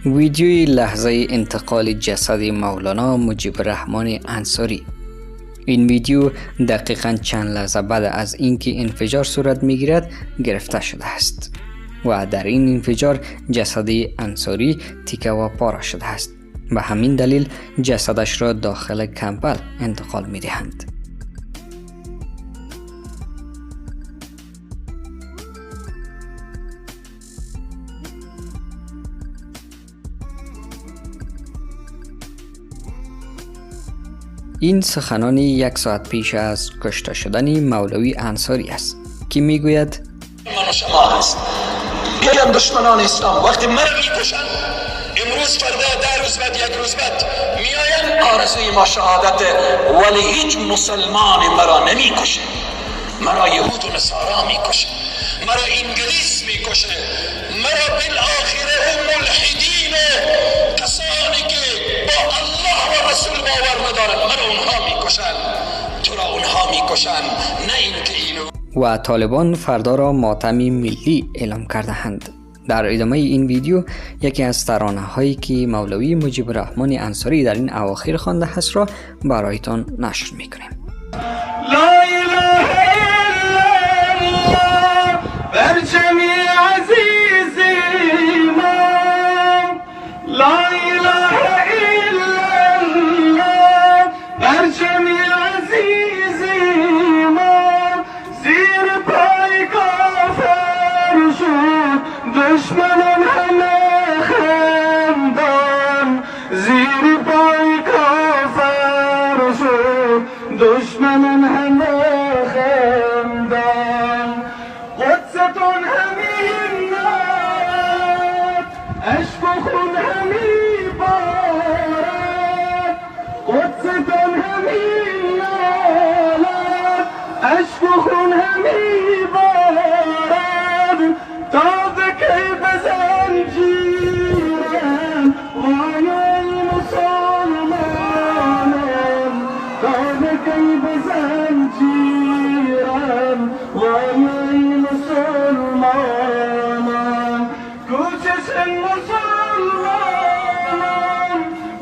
ویدیوی لحظه انتقال جسد مولانا مجیب الرحمن انصاری. این ویدیو دقیقاً چند لحظه بعد از اینکه انفجار صورت میگیرد گرفته شده است و در این انفجار جسد انصاری تیکه و پاره شده است. به همین دلیل جسدش را داخل کمپل انتقال میدهند. این سخنان یک ساعت پیش از کشته شدن مولوی انصاری است که میگوید: من و شما هست. بیایم دشمنان اسلام وقتی مرا میکشن، امروز، فردا، 10 روز بعد، یک روز بعد میاین. آرزوی ما شهادت، ولی هیچ مسلمان مرا نمیکشه. مرا یهود و نصارا میکشه، مرا انگلیس میکشه، مرا بالاخره اون ملحدین و کسانی که با الله و رسول باور ندارن، مرا اونها میکشن. تو را اونها میکشن، نه اینکه اینو و طالبان فردا را ماتم ملی اعلام کرده‌اند. در ادامه این ویدیو یکی از ترانه هایی که مولوی مجیب الرحمن انصاری در این اواخر خوانده است را برایتان نشر میکنیم. لا اله الا الله، پرچمی عزیزی ما. لا اله الا الله، پرچمی عزیزی ما. زیر پای کافر شد، دشمنان همه خندان. زیر پای کافر شد، دشمنان همه خندان. قدستون همی نالد، اشک و خون همی بارد. قدستون همی نالد، اشک و خون همی بارد. تا به کی به زنجیرم وای مسلمانان، تا به کی به زنجیرم وای مسلمانان. کوچش مسلمانان،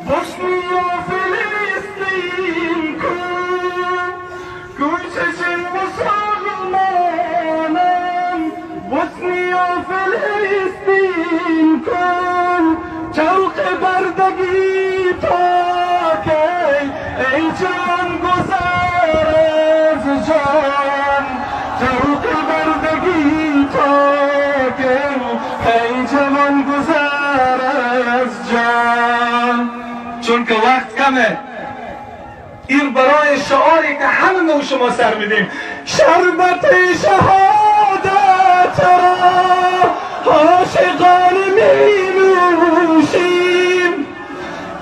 بوسنی و فلسطین کو. کوچش مسلمانان، بوسنی و فلسطین کو. طوق بردگی تا کی، ای جان گذر از جان. طوق بردگی تا کی، ای جوان گذر از جان. چون که وقت کمه، این برای شعاری که همه ما و شما سر میدیم: شربت شهادت را عاشقان می نوشیم،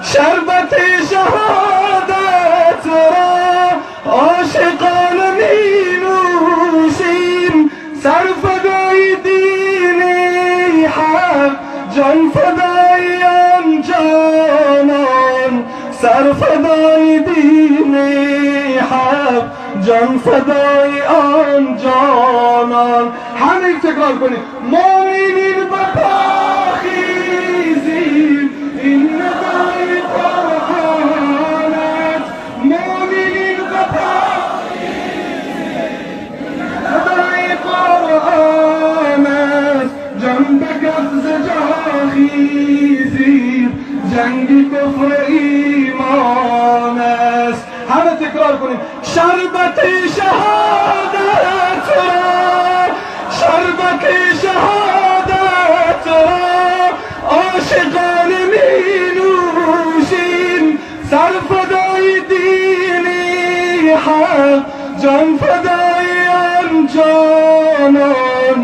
شربت شهادت را عاشقان می نوشیم. سر فدای دین حق، جان فدای آن جانان. سر فدای دین حق، جان فدای آن جانان. همه تکرار کنیم: مؤمنین به خیزیم، این ندای قرآن است. مؤمنین به ندای قرآن است. جان به کف ز جا خیزیم، جنگ کفر ایمان است. همه تکرار کنیم: شربت شهادت را، شربت شهادت را عاشقان می نوشیم. سر فدای دین حق، جان فدای آن جانان.